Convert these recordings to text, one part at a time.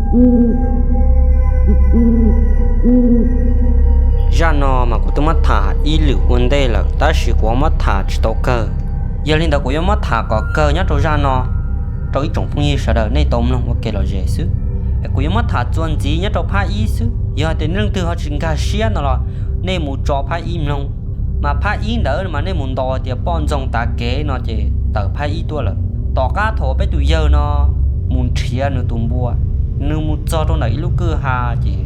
Zaj no mas kuv twb muab tham ib lwm ua ntej lawm, tab sis kuv muab tham tsis tau kawg. Yog li ntawd kuv yuav muab tham kom kawg nyob rau zaj no rau ib tsoom phooj ywg sawv daws nej tau mloog ua kev lom zem xwb. Kuv yuav muab tham txuas ntxiv nyob rau phab ib xwb, yog hais tias leej twg ho tsis nkag siab no los nej mus tso phab ib mloog. Mas phab ib ntawd mas nej mus ntaus tias poj ntxoog tav kev no ces tawm phab ib tuaj lawm. Tom qab thaum peb tus yawg no mus nrhiav nws tus npua, nws mus txog rau ntawm ib lub kwj ha ces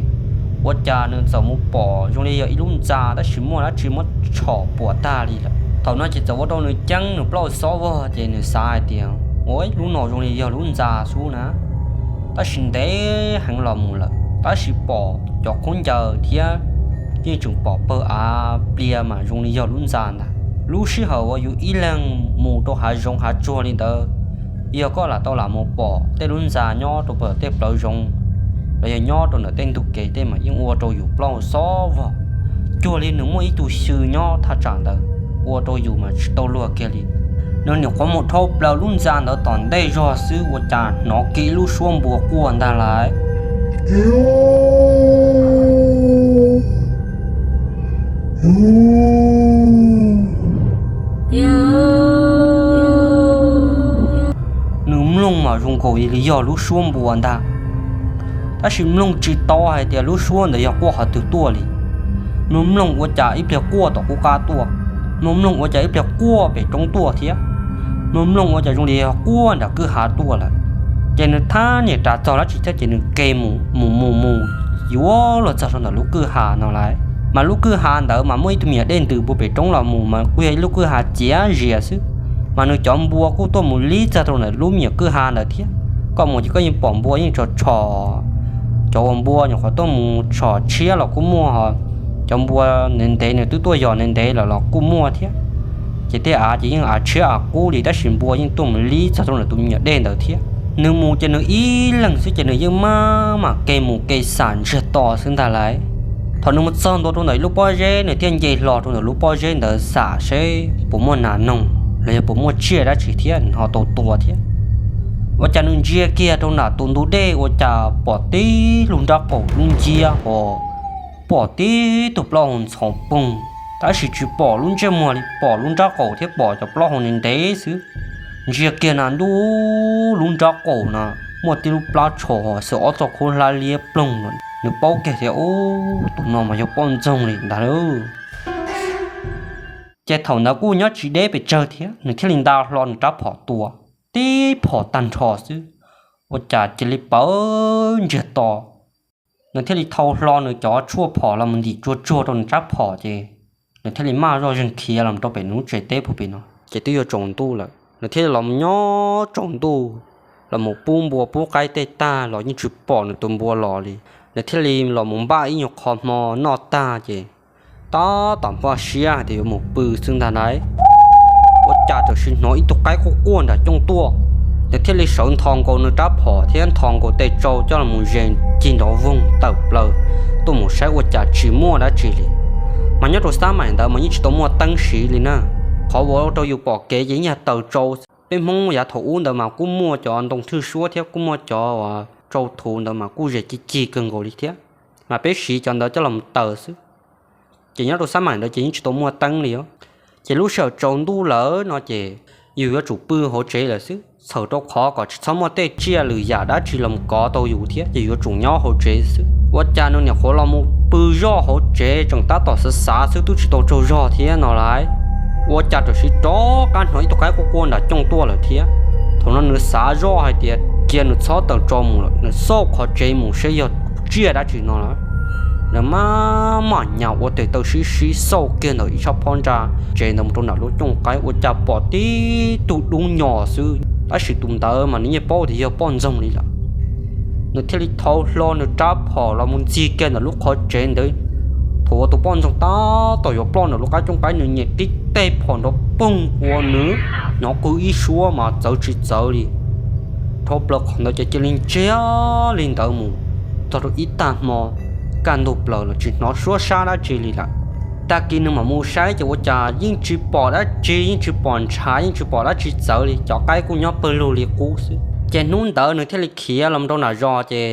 ua cas nws txawm mus pom zoo li yog ib lub ntxa tab sis muaj dab tsi muab tshom puas tag li lawm. Thaum no ces txawm ua rau nws ceeb nws plaub xob vog ces nws xav hais tias, ua, lub no zoo li yog lub ntxa xwb na. Tab sis ntev heev los mus lawm tab sis pom cov khaub ncaws thiab yeej tseem pom pawg av pliag mas zoo li yog lub ntxa ntag. Lub sij hawm uas yus ib leeg mus rau hav zoov hav tsuag li ntawd, yog koj lam tau lam mus pom tej lub ntxa nyob rau pem tej plawv zoov los yog nyob rau ntawm tej ntug kev tej mas yeej ua rau yus plaub xob vog, cuag li nws muaj ib tug xyw nyob thaj tsam ntawd, ua rau yus mas tsis tau luag kiag li. Nws nyuam qhuav mus dhau plaws lub ntxa ntawd tom ntej zog xwb ua cas hnov kiag ib lub suab npua quaj ntag lauj. Nws mloog mas zoo nkaus li yog lub suab npua ntag, tab sis mloog tsis tau hais tias lub suab ntawd yog quaj qhov twg tuaj li. Nws mloog ua cas ib pliag quaj tom qub qab tuaj, nws mloog ua cas ib pliag quaj pem roob tuaj thiab, nws mloog ua cas zoo li yog quaj nram kwj ha tuaj lawm. Ces nws thab niam ras txog dab tsi thiab ces nws ke mus mus mus mus yuav luag txog rau ntawm lub kwj ha no lauj. Mas lub kwj ha ntawd mas muaj ib tug me nyuam dej ntws puag pem roob los mus mas kuj yog ib lub kwj ha ciav zias xwb. Mas nws cov npua kuj tuaj mus li txog rau ntawm lub me nyuam kwj ha ntawd thiab. Koj mus ces koj yeej pom npua yeej tshos tshos, cov uas npua nyuam qhuav tuaj mus tshos tshiab los kuj muaj, cov npua ntev ntev nws twb tuaj yos ntev ntev lawm los kuj muaj thiab. Ces tej av ces yeej av tshiab av qub li tab sis npua yeej tuaj mus li txog rau ntawm tus me nyuam dej ntawd thiab. Nws mus ces nws ib leeg xwb ces nws yeej maj mam ke mus ke xam ntsiag to xwb ntag lauj. Thaum nws mus txog ntua rau ntawm ib lub pob zeb nws thiaj nce hlo rau ntawm lub pob zeb ntawd xam seb puas muaj nas noog los yog puas muaj tsiaj dab tsi thiab nws ho tau tua thiab. Ua cas nws ntsia kiag rau nram tus ntug dej ua cas pom tib lub nrab qaum dub nciab ho pom tib tug plaub hau ntxhov poog, tab sis tsis pom lub ntsej muag li, pom lub nrab qaum thiab pom cov plaub hau ntev ntev xwb. Ntsia kiag na ntuj, lub nrab qaum na muaj tib lub plab tsho ho xwm ob txoj khaub hlab liab ploog lawm. Nws paub kiag tias, ub, tus no mas yog poj ntxoog li ntag lauj. Ces thaum ntawd kuj nyob tsis deb pes tsawg thiab nws thiaj li nta hlo nws rab phom tua, tib phom tag nrho xwb, ua cas cia li pawv ntsiag to. Nws thiaj li thau hlo nws cov tshuaj phom los mus ntim tsuag tsuag rau nws rab phom ces nws thiaj li maj zoj zeeg khiav los rau pem nws lub tsev teb puag pem no. Ces twb yuav tsaus ntuj lawm, nws thiaj li los mus nyob tsaus ntuj, los mus pub npua pub qaib tej tag los yeej tsis pom nws tus npua los li. Nws thiaj li los mus npaj ib nyuag qho hmo noj tag ces tab tom npaj siab hais tias yuav mus pw xwb ntag lauj, ua cas tam sim hnov ib tug qaib quaj quaj nram cooj tuaj. Nws thiaj li sawv ntho nkaus nws rab phom thiab ntho nkaus tej tsau coj los mus ze cig nrov voog tawm plaws tuaj mus saib ua cas tsis muaj dab tsi li. Mas nyob rau xab maim ntawd mas yeej tsis tau muaj teeb siv li na. Qhov uas ua rau yus pom kev ces yeej yog taws tsau. Peb Hmoob yav thaum ub ntawd mas kuj muaj cov ntoo thwj suab thiab kuj muaj cov tsau thuv ntawd mas kuj ze cig cig kawg nkaus li thiab, mas peb siv cov ntawd coj los taws xwb. Ces nyob rau xab maim ntawd ces yeej tsis tau muaj teeb li os. Ces lub sij hawm tsaus ntuj lawm no ces yus yuav tsum pw hauv tsev lawm xwb, txhawm rau qhov kom tsis txhob muaj tej tsiaj lwm yam dab tsi los kov tau yus thiab ces yuav tsum nyob hauv tsev xwb. Ua cas nws nyuam qhuav los mus pw zoj hauv tsev tseem tab tom xav xav xwb twb tsis tau tsaug zog thiab no lauj, ua cas tam sim rov qab hnov ib tug qaib quaj quaj nram cooj tuaj lawm thiab. Thaum no nws xav zoj hais tias cia nws txhob taws tsau mus lawm, nws xauj qhov tsev mus saib yog tsiaj dab tsi no lauj. Nws maj mam nyas ua tes taw sib sib xauj kiag ntawm ib sab phab ntsa tsev ntawd mus rau nram lub cooj qaib ua cas pom tib tug dub nyos xwb, tab sis tus ntawd mas nws yeej paub tias yog poj ntxoog li lawm. Nws thiaj li thau hlo nws rab phom los mus ntxig kiag ntawm lub qhov tsev ntawd. Thaum uas tus poj ntxoog tab tom yuav ploj ntawm lub qab cooj qaib nws nyem tib teg phom nrov poog ua nws hnov qw ib suab mas txawv tsis txawv li. Dhau plaws qhov ntawd ces cia li ntsiag li ntawd mus txog rau ib tag hmo, kaj ntug plaws los tsis hnov suab sab dab tsi li lawm. Tag kis nws mam mus saib ces ua cas yeej tsis pom dab tsi, yeej tsis pom ntshav, yeej tsis pom dab tsi txawv li, cov qaib kuj nyob pawg lug li qub xwb. Ces hnub ntawd nws thiaj li khiav los rau nram zos ces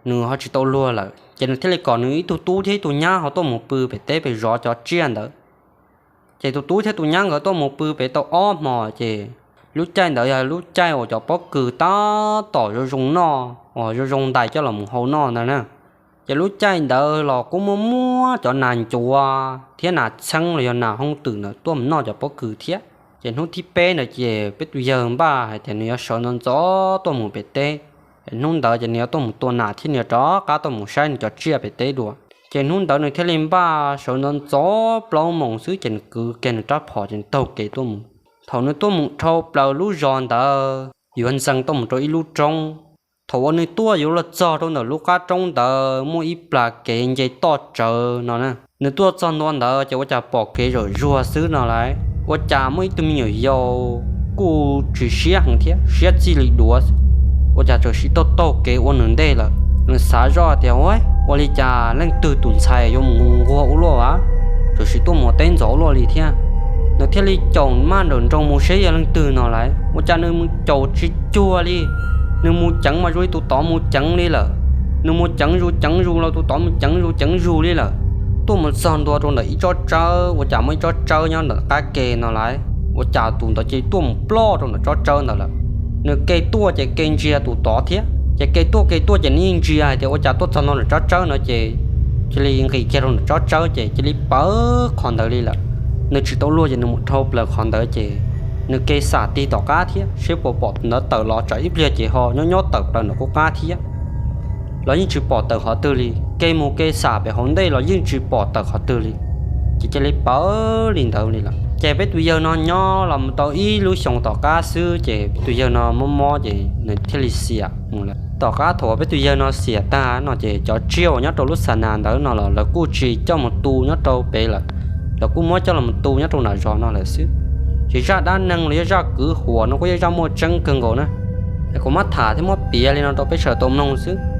nws ho tsis tau luag lawm, ces nws thiaj li kom nws ib tug tub thiab ib tug nyab ho tuaj mus pw pem teb pem zov cov tsiaj ntawd. Ces tus tub thiab tus nyab nkawd tuaj mus pw pem tau ob hmos ces lub caij ntawd yog lub caij uas cov pob kws tab tom zoo zoo noj uas zoo zoo ntais coj los mus hau noj ntawd na. Ces lub caij ntawd los kuj muaj muab cov nas ncuav thiab nas txheeb los yog nas hooj twm ntawd tuaj mus noj cov pob kws thiab. Ces hnub thib peb ntawd ces peb tus yawg npaj hais tias nws yuav sawv ntxov ntxov tuaj mus pem teb. Hnub ntawd ces nws yuav tuaj mus tua nas thiab nws yuav rov qab tuaj mus saib nws cov tsiaj pem teb dua. Ces hnub ntawd nws thiaj li npaj sawv ntxov ntxov plaub moos xwb ces nws kwv kiag nws rab phom ces nws taug kev tuaj mus. Thaum nws tuaj mus dhau plaws lub zos ntawd yuav ntxees tuaj mus rau ib lub roob. Thaum uas nws tuaj yuav luag txog rau ntawm lub qab roob ntawd muaj ib plag kev nce toj tsawv no na. Nws tuaj txog ntua ntawd ces ua cas pom kev zawm zuag xwb no lauj. Ua cas muaj ib tug me nyuam yaus kuj tsis siab heev thiab siab txij li duav xwb, ua cas txawm sim taug taug kev ua nws ntej lawm. Nws xav zoj tias, Ua, ua li cas leej twg tus ntxhais yuav mus nquag ua luaj a, txawm sim tuaj mus teb ntxov ua luaj li thiab. Nws thiaj li caum maj nrawm nroos mus saib yog leej twg no lauj. Ua cas nws mus caum tsis cuag li. Nws mus ceev mas zoo li tus tod mus ceev li lawm. Nws mus ceev zus ceev zus los tus tod mus ceev zus ceev zus li lawm. Tuaj mus txog ntua rau ntawm ib tsob tsawb, ua cas muaj ib tsob tsawb nyob ntawm qab ke no lauj. Ua cas tus ntawd cia li tuaj mus ploj rau ntawm tsob tsawb ntawd lawm. Nws ke tuaj ces ke ntsia tus tod thiab, ces ke tuaj ke tuaj ces nws yeej ntsia hais tias ua cas tuaj txog ntua ntawm tsob tsawb no ces cia li nqis kiag rau ntawm tsob tsawb ces cia li pawv qhov ntawd li lawm. Nws tsis tau luag ces nws mus dhau plaws qhov ntawd ces nws ke xam tig tom qab thiab seb puas pom tus ntawd tawm los, tsam ib pliag ces ho nyob nyob tawm plaws ntawm qub qab thiab. Los yeej tsis pom tawm qhov twg li, ke mus ke xam pem hauv ntej los yeej tsis pom tawm qhov twg li. Ces cia li pawv li ntawd li lawm. Ces peb tus yawg no nyob los mus tau ib lub xyoos tom qab xwb ces peb tus yawg no mob mob ces nws thiaj li xiam mus lawm. Tom qab thaum peb tus yawg no xiam tag no ces cov tsiaj uas nyob rau lub xa nas ntawd no los lawv kuj tsis coj mus tu nyob rau pem lawm, lawv kuj muab coj los tu nyob rau nram zos no lawm xwb. Ces zaj dab neeg los yog zaj kwv huam no kuj yog zaj muaj tseeb kawg nkaus na. Es kuv muab tham thiab muab piav li no rau peb sawv daws tau mloog xwb.